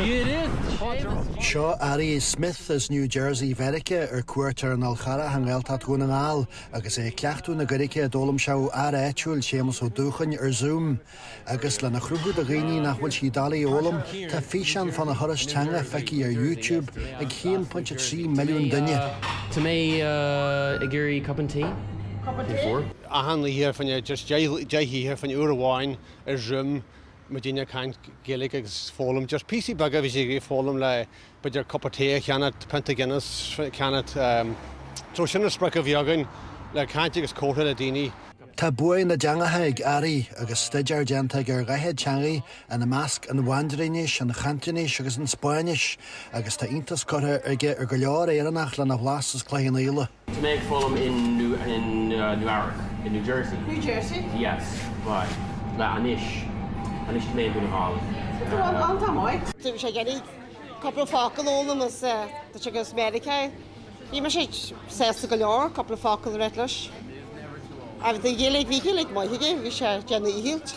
Seo Ari Smith as New Jersey Mheiriceá ar cuairt ar an Fhál Charrach i nGaeltacht Dhún na nGall agus é ag cleachtadh na Gaeilge a d'fhoghlaim sé ó fhear áitiúil, Séamus Ó Dúchain, ar Zoom. Agus lena chruthú do dhaoine nach bhfuil sí doiligh a fhoghlaim, tá físeán fána thuras teanga feicthe ar YouTube ag 1.3 milliún duine. Tá mé ag iarraidh cupán tae. Achan oíche fá choinne just 10 oíche fá choinne uair amháin ar Zoom muidinne ag caint Gaeilge agus foghlaim just píosaí beaga a bhí siad ag foghlaim le b'fhéidir cupa tae a cheannacht, pionta Guinness a cheannacht. So sin an sprioc a bhí againn le caint agus comhrá le daoine. Tá bua na dteangacha ag Ari agus staidéar déanta aige ar 40 teangaidh, ina measc an Mhaindrínis, an Chantóinis agus an Spáinnis, agus tá iontas curtha aige ar go leor Éireannach lena bhlas as Cloich Cheann Fhaola. Tá mé ag foghlaim in New in Nua-Eabhrac, in New Jersey. New Jersey? Yes, but le anois, anois tá mé i nDún na nGall. Tá an-tá maith. Tá sé ag iarraidh cúpla focal a fhoghlaim as tá sé as Meiriceá. Bhí mise sásta go leor cúpla focal a ráit leis. Agus an Ghaeilge, bhí Gaeilge maith aige, bhí sé ag déanamh a dhíchill.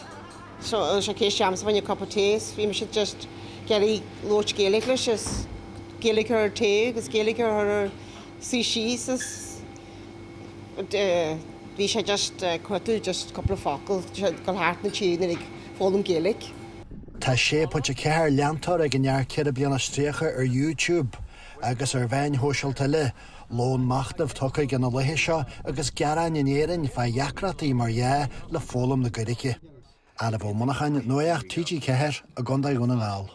So sé céist agamsa fá choinne cupa tae is bhí mise just ag iarraidh labhairt Gaeilge leis is Gaeilge ar tae agus Gaeilge ar suí síos is bhí sé just cuartú just cúpla focal dul thart na tíre nuair ag foghlaim Gaeilge. Tá 6.4 leantóir ag an fhear 4 bliana is 30 ar YouTube agus ar mheáin shóisialta eile, lón machnaimh tugtha aige na laetha seo agus gearáin in Éirinn fá dheacrachtaí mar dhea le foghlaim na Gaeilge. Ádhamh Ó Monacháin, Nuacht TG4 i gContae Dhún na nGall.